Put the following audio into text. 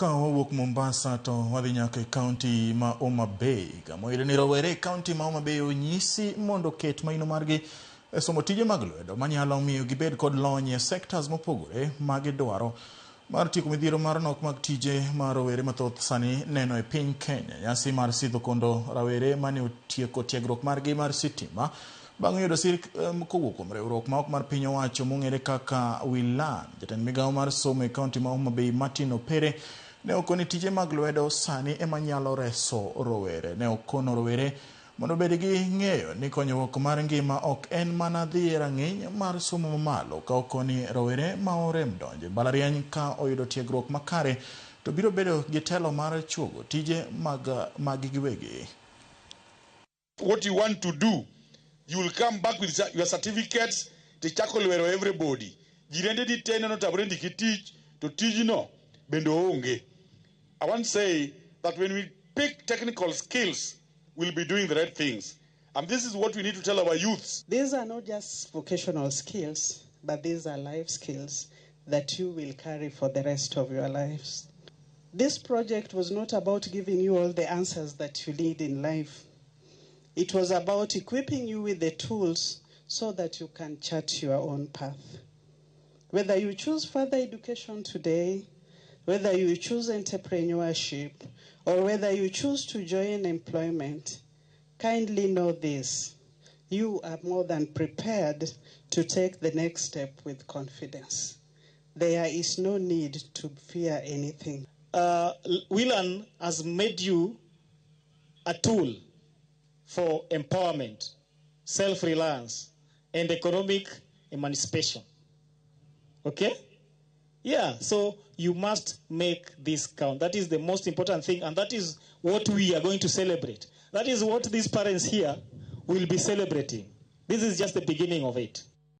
Ka wawuok Mombasa to wadhi nyaka e kaunti ma Homa Bay, kama oyudo ni rowere e kaunti ma Homa Bay onyisi mondo oket maino margi e somo tije mag lwedo manyalo miyo gibed kod lony e sectors mopogore ma gidwaro mar tieko midhiero mar nok mag tije ma rowere mathoth sani neno e piny Kenya. Nyasi mar sidho kondo rawere mane otieko tiegruok margi mar sitima bang' yudo sir kowuok kuom riwruok ma ok mar piny owacho mong'ere kaka WeLearn. Jatend migawo mar somo e kaunti ma Homa Bay Martin Opere ne okoni tije mag lwedo sani ema nyalo reso rowere. Ne okono rowere mondo obed gi ng'eyo ni konyruok mar ngima ok en mana dhi e rang'iny mar somo mamalo, ka okoni rowere ma orem donjo e mbalariany ka oyudo tiegruok makare to biro bedo gi telo mar chuogo tije mag maggi giwegi. What you want to do, you will come back with your certificates tichako lwero everybody. Jirende ni te neno tamre ndiki tich to tijno bende onge. I want to say that when we pick technical skills, we'll be doing the right things. And this is what we need to tell our youths. These are not just vocational skills, but these are life skills that you will carry for the rest of your lives. This project was not about giving you all the answers that you need in life. It was about equipping you with the tools so that you can chart your own path. Whether you choose further education today, whether you choose entrepreneurship, or whether you choose to join employment, kindly know this: you are more than prepared to take the next step with confidence. There is no need to fear anything. WeLearn has made you a tool for empowerment, self-reliance, and economic emancipation. Okay? Yeah, so you must make this count. That is the most important thing, and that is what we are going to celebrate. That is what these parents here will be celebrating. This is just the beginning of it.